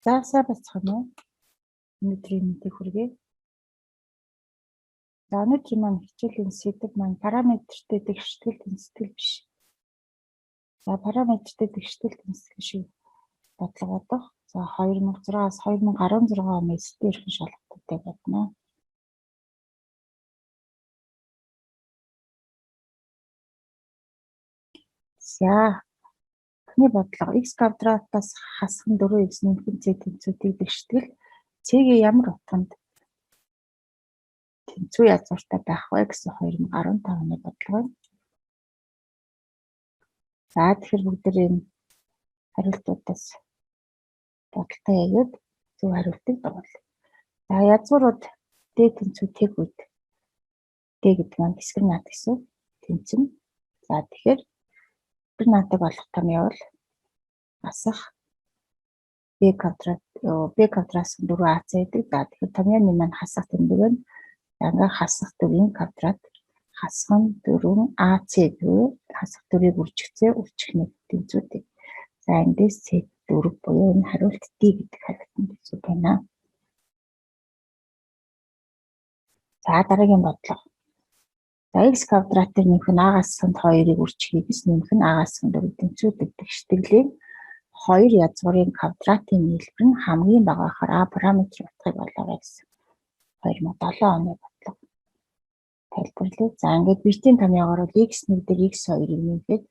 За сайн бацхан уу? Өнөөдрийн мэндийг хүргэе. За өнөөдрийн маань хичээлийн сэдэв маань параметртэй дэвштгэл тэнцэтгэл биш. За параметртэй дэвштгэл тэнцэтгэл шиг бодлого бодох. За 2006-аас 2016 оны сэдвийн эрхэн шалгалтуудыг бодно. За эхний бодлого x квадратаас хасах нь 4x нэмэх нь c тэнцвүүдийг дэвштгэл c-ийн ямар утганд тэнцүү язгууртай байх вэ гэсэн 2015 оны бодлого байна. За тэгэхээр бүгд энэ хариултуудаас бодолтой яваад зөв хариултыг дагуул. За язгуурууд d тэнцүү тэг үед d гэдэг нь дискриминант гэсэн тэнцэн. За тэгэхээр дискриминантыг олох том явал асах b квадрат b квадраас 4ac гэдэг. За тэгэхээр томьёоны маань хасах тэмдэг байна. За ингээ хасах 4-ийн квадрат хасах нь 4ac буюу хасах 4-ийг үржихцээ үржих нэг тэнцвүүтэй. За эндээс c4 буюу энэ хариулт D гэдэг хариулт нь тэнцүү байна. За дараагийн бодлого. За x квадратыг нэмэх нь a-гаас 2-ыг үржихийг нэмэх нь a-гаас 4 тэнцвүүдэг тэгштэглээ. Хоёр язгуурын квадратын нийлбэр нь хамгийн бага байхаар а параметрын утгыг олоорой гэсэн 2007 оны бодлого тайлбарлая. За ингээд битийн томьёогоор бол x1 дээр x2-ыг нэмэхэд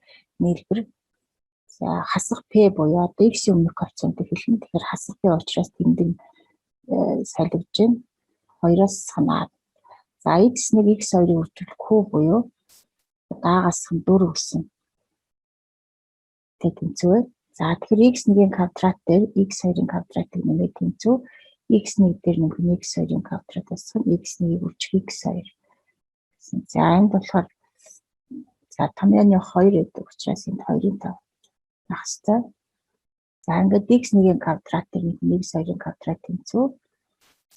нийлбэр за хасах p буюу одоо x-ийн өмнөх коэффициентийг хэлнэ. Тэгэхээр хасах p учраас тэмдэг солигдож байна. 2-оос ханаа. За x1 x2-ыг үржүүлэх q буюу a-гаас 4 гэсэн тэг тэнцүү. За тэгэхээр x1-ийн квадрат дээр x2-ын квадратыг нэмээд тэнцүү. x1 дээр нэмэх нь x2-ын квадрат болсон x1-ийг үржих x2 гэсэн. За энд болохоор за томьёоны 2 гэдэг учраас энд 2-ын 5 байх ёстой. За ингээд x1-ийн квадрат дээр нэмэх нь x2-ын квадрат тэнцүү.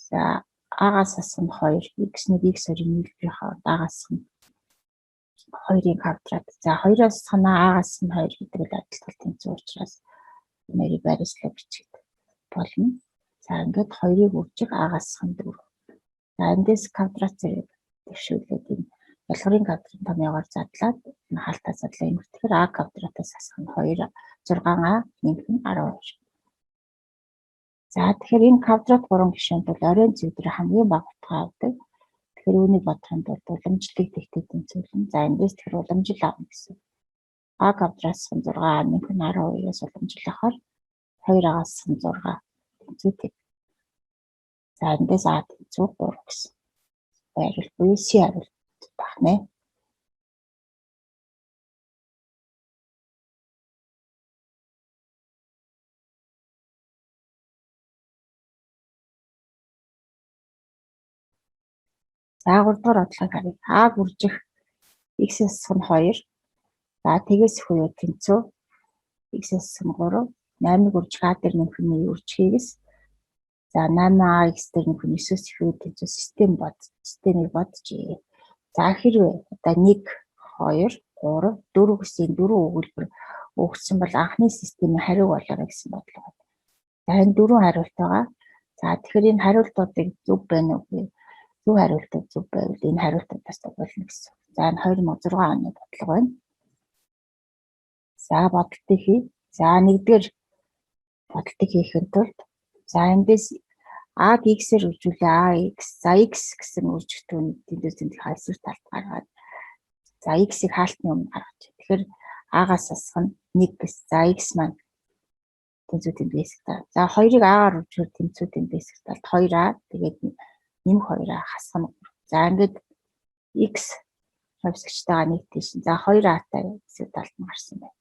За a-гаас асах нь 2, x1 x2-ын нийлбэрийнхаа a-гаас нь 2-ын квадрат. За 2-оос ханаа a-гаас нь 2 гэдэг л адилтгал тэнцүү учраас нэрийг байршлаа бичээд болно. За ингээд 2-ыг үржих a-гаас нь 4. За эндээс квадрат зэрэг дэвшүүлээд энэ ялгарын квадратын томьёогоор задлаад энэ хаалтаа задлаа. Тэгэхээр a квадратаас асах нь 2 6a нэмэх нь 12. За тэгэхээр энэ квадрат 3 гишүүнд бол оройн зүй дээр хамгийн бага утга авдаг. Тэгэхээр үүнийг бодохын тулд уламжлалыг тэгтээ тэнцвэрлэн. За эндээс тэгэхээр уламжил авна гэсэн. А квадратаас 6 нэмэх нь 12-аас уламжил авахаар 2-аас 6 тэнцүү тэг. За эндээс а тэнцүү 3 гэсэн. Хариулт буюу C хариулт байх нэ. За 3 дугаар бодлогыг харъя. А гүржих x-ээс нь 2. За тэгээс их буюу тэнцүү. X-ээс нь 3. 8-ыг үржих а дээр нэмэх нь үржихээс. За 8a x дээр нэмэх нь 9-өөс их буюу тэнцүү систем бод. Системийг боджээ. За хэрвээ одоо 1 2 3 4 гэсэн дөрвөн өгүүлбэр өгсөн бол анхны системийн хариуг олоорой гэсэн бодлого. За энэ дөрвөн хариулт байгаа. За тэгэхээр энэ хариултуудыг зөв байна уугүй зөв хариултууд зөв байвал энэ хариултуудаас дагуулна гэсэн. За энэ 2006 оны бодлого байна. За бодолтыг хий. За нэгдүгээр бодолтыг хийхэд тулд за эндээс а-г x-ээр үржүүлээ а x за x гэсэн үржигдүүн тэндээс тэндх эсрэг талд гаргаад за x-ийг хаалтны өмнө гаргаж. Тэгэхээр а-гаас асах нь 1 гэс. За x маань тэнцүү тэмдэг хэсэг та. За 2-ыг а-гаар үржихээр тэнцүү тэмдэг хэсэг талд 2а тэгээд нэмэх 2-а хасах нь 3. За ингээд x хувьсагчтайгаа нэг тийш. За 2а-тай эсрэг талд нь гарсан байна.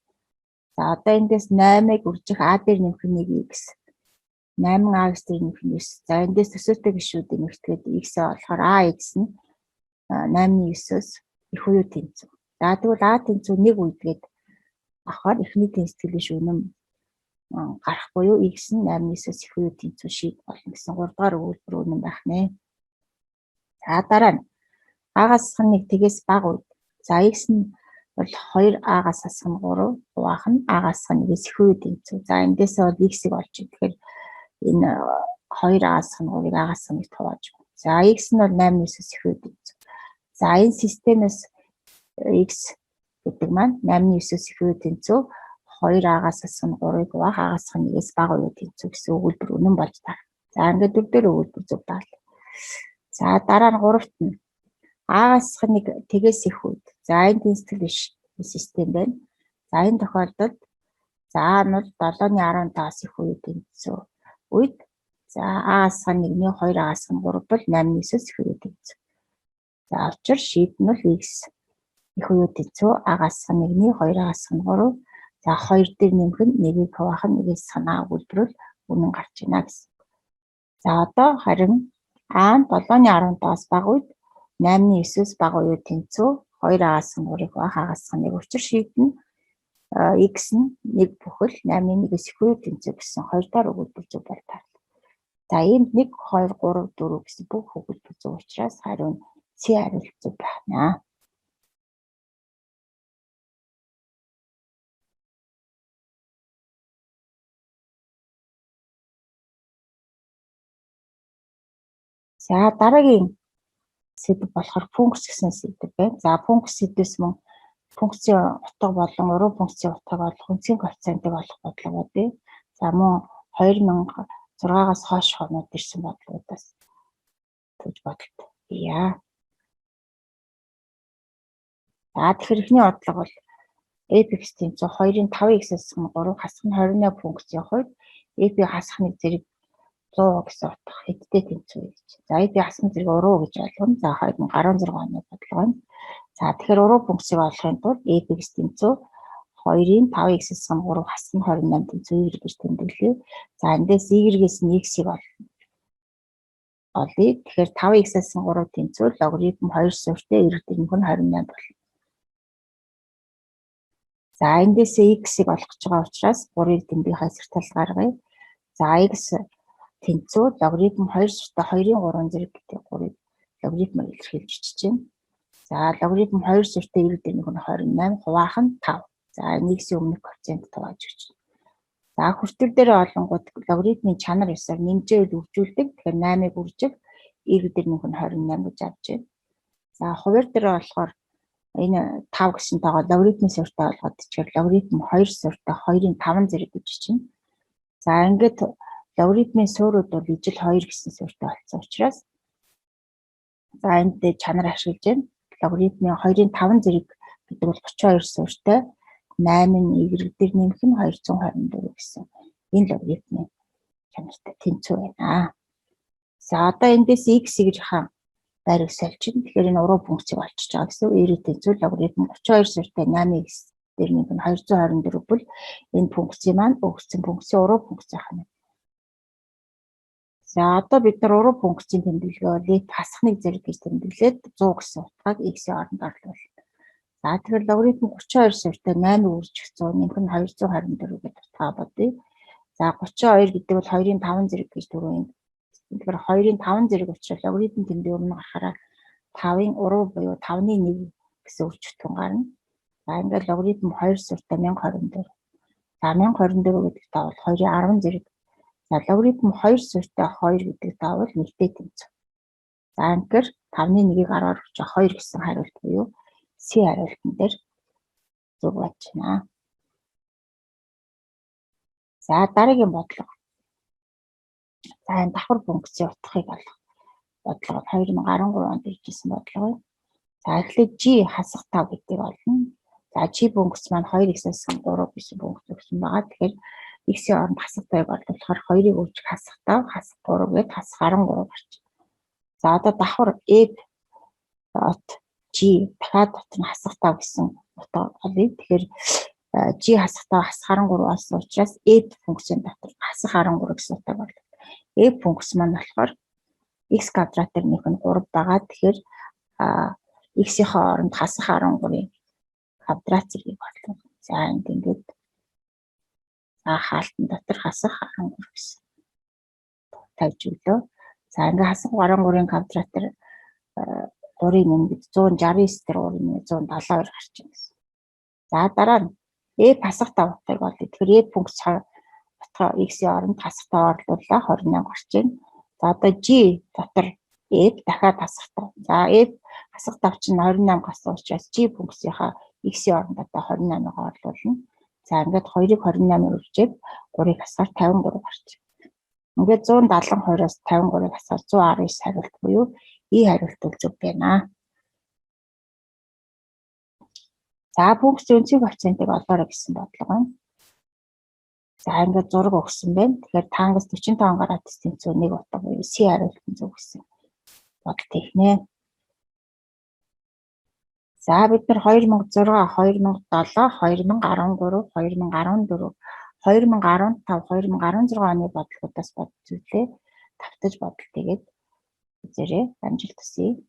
За одоо эндээс 8-ыг үржих а дээр нэмэх нь 1x. 8а x дээр нэмэх нь 9. За эндээс төсөөтэй гишүүдийг нэмэгдгээд x-ээ олохоор ax нь 8-ны 9-өөс их буюу тэнцүү. За тэгвэл а тэнцүү 1 үедгээд авахаар эхний тэнцвэрлэлийн шүүнэм гарах буюу x нь 8-ны 9-өөс их буюу тэнцүү шийд болно гэсэн 3 дугаар өгүүлбэр үнэн байх нэ. За дараа нь а-гаас асах нь 1 тэгээс бага үед. За x нь бол 2а-гаас асах нь 3 хуваах нь а-гаас асах нь 1-ээс их буюу тэнцүү. За эндээсээ бол x-ийг олж. Тэгэхээр Энэ 2 а-аас нь 3-ыг а-аас нь хувааж өгнө. За x нь бол 8-9-ээс их үү тэнцүү. За энэ системээс x гэдэг маань 8-9-ээс их үү тэнцүү 2 а-аас нь 3-ыг хуваах а-аас нь 1-ээс бага үү тэнцүү гэсэн өгүүлбэр үнэн болж таарна. За ингээд дөрөвдөр өгүүлбэр зөв байна. За дараа нь гуравт нь а-аас нэг тэгээс их үед. За энэ тэнцэл биш систем байна. За энэ тохиолдолд за а нь бол 7-15-аас их үү тэнцүү үед за а-аас нь 1-ний 2 а-аас нь 3 бол 8-9-ээс их үү тэнцүү. За учир шийд нь бол x их үү тэнцүү а-аас нь 1-ний 2 а-аас нь 3. За 2 дээр нэмэх нь 1-ийг хуваах нь 1-ээс нь а өгүүлбэр бол үнэн гарч байна гэсэн. За одоо харин а нь 7-15-аас бага үед 8-9-ээс бага үе тэнцүү 2 а-аас нь 3-ыг хуваах а-аас нь 1 учир шийд нь x нь 1 бүхэл 8-1-ээс их үе тэнцүү гэсэн хоёр дахь өгүүлбэр зөв бол таарна. За иймд 1 2 3 4 гэсэн бүх өгүүлбэр зөв учраас хариу нь C хариулт зөв байна. За дараагийн сэдэв болохоор функц гэсэн сэдэв байна. За функц сэдвээс мөн функцийн утга болон уруу функцийн утгыг олох, үндсийн коэффициентийг олох бодлогууд бий. За мөн 2006-аас хойш онууд ирсэн бодлогуудаас төвж бодолт бийа. За тэгэхээр эхний бодлого бол f(x) тэнцүү 2-ын 5x-ээс 3 хасах нь 28 функцийн хувьд f хасах нэг зэрэг 100 гэсэн утга хэдтэй тэнцүү гэж. За f хасах зэрэг уруу гэж ойлгоно. За 2016 оны бодлого байна. За тэгэхээр уруу функцийг олохын тулд f(x) тэнцүү 2-ын 5x-ээс 3 хасах нь 28 тэнцүү y гэж тэмдэглэе. За эндээс y-гээс нь x-ийг олъё. Тэгэхээр 5x-ээс 3 тэнцүү логарифм 2 суурьтай y дэрнэх нь 28 болно. За эндээс x-ийг олох гэж байгаа учраас 3-ыг тэмдгийнхаа эсрэг тал гаргая. За x тэнцүү логарифм 2 суурьтай 2-ын 3 зэрэг гэдэг 3-ыг логарифмаар илэрхийлж бичиж байна. За логарифм 2 суурьтай y дэрнэх нь 28 хуваах нь 5. За энэ x-ийн өмнөх коэффициент хувааж өгч. За хүртэр дээр олонгууд логарифмын чанар ёсоор нэмжээвэл үржүүлдэг. Тэгэхээр 8-ыг үржих y дэрнэх нь 28 гэж авч байна. За хуваар дээр болохоор энэ 5 гэсэн тоогоо логарифмын суурьтай олгоод ичихээр логарифм 2 суурьтай 2-ын 5 зэрэг гэж чинь. За ингээд логарифмын суурьуд бол ижил 2 гэсэн суурьтай болсон учраас за энд дээр чанар ашиглаж байна. Логарифмын 2-ын 5 зэрэг гэдэг бол 32 суурьтай 8 нь y дээр нэмэх нь 224 гэсэн энэ логарифмын чанартай тэнцүү байна. За одоо эндээс x-ийг байрыг сольчихно. Тэгэхээр энэ уруу функцийг олчиж байгаа гэсэн. Y тэнцүү логарифм 32 суурьтай 8x дээр нэмэх нь 224 бол энэ функцийн маань өгсөн функцийн уруу функц байна. За одоо бид нар уруу функцийн тэмдэглэгээ бол f хасах нэг зэрэг гэж тэмдэглээд 100 гэсэн утгааг x-ийн оронд орлуулна. За тэгэхээр логарифм 32 суурьтай 8 үржих 100 нэмэх нь 224 гэдэг утгаа бодъё. За 32 гэдэг бол 2-ын 5 зэрэг гэж түрүү энэ. Тэгэхээр 2-ын 5 зэрэг учраас логарифм тэмдэг өмнө гарахаараа 5-ын уруу буюу 5-ны 1 гэсэн үржихтэн гарна. За ингээд логарифм 2 суурьтай 1024. За 1024 гэдэг тоо бол 2-ын 10 зэрэг. За логарифм 2 суурьтай 2 гэдэг тоо бол 1-тэй тэнцүү. За ингээд 5-ны 1-ийг 10-аар үржих 2 гэсэн хариулт буюу C хариултан дээр зөв болж байна. За дараагийн бодлого. За энэ давхар функцийн утгыг олох бодлого 2013 онд иржсэн бодлого байна. За эхлээд g хасах 5 гэдгийг олно. За g функц маань 2x-ээс 3 гэсэн функц өгсөн байгаа. Тэгэхээр x-ийн оронд хасах 5-ыг орлуулахаар 2-ыг үржих хасах 5, хасах 3 гээд хасах 13 гарч. За одоо давхар f от g дахиад дотор нь хасах 5 гэсэн утга олъё. Тэгэхээр g хасах 5 хасах 13 болсон учраас f функцийн дотор хасах 13 гэсэн утгыг орлоо. F функц маань болохоор x квадрат дээр нэх нь 3 байгаа. Тэгэхээр x-ийнхаа оронд хасах 13-ын квадрат зэргийг орлоо. За энд ингээд за хаалтан дотор хасах 13 гэсэн тавьж өглөө. За ингээд хасах 13-ын квадрат дээр 3-ын нэмэд 169 дээр 3-ын нэмэд 172 гарч байна гэсэн. За дараа нь f хасах 5 утгыг олъё. Тэгэхээр f функц тоо x-ийн оронд хасах тоо орлууллаа, 28 гарч байна. За, одоо g дотор f дахиад хасах тоо. За, f хасах тав чинь 28 гарсан учраас g функцийнхаа x-ийн оронд одоо 28-ыг орлуулна. За, ингээд 2-ыг 28-аар үржээд 3-ыг хасгаар 53 гарч. Ингээд 172-оос 53-ыг хасгаар 119 хариулт буюу E хариулт бол зөв байна. За, функцийн үндсэн коэффициентийг олоорой гэсэн бодлого байна. За, ингээд зураг өгсөн байна. Тэгэхээр тангас 45 градус тэнцүү нэг утга буюу C хариулт нь зөв гэсэн бодолт хийх нэ. За, бид нар 2006, 2007, 2013, 2014, 2015, 2016 оны бодлогоудаас бодож үзлээ. Давтаж бодолт хийгээд үзээрэй. Амжилт хүсье.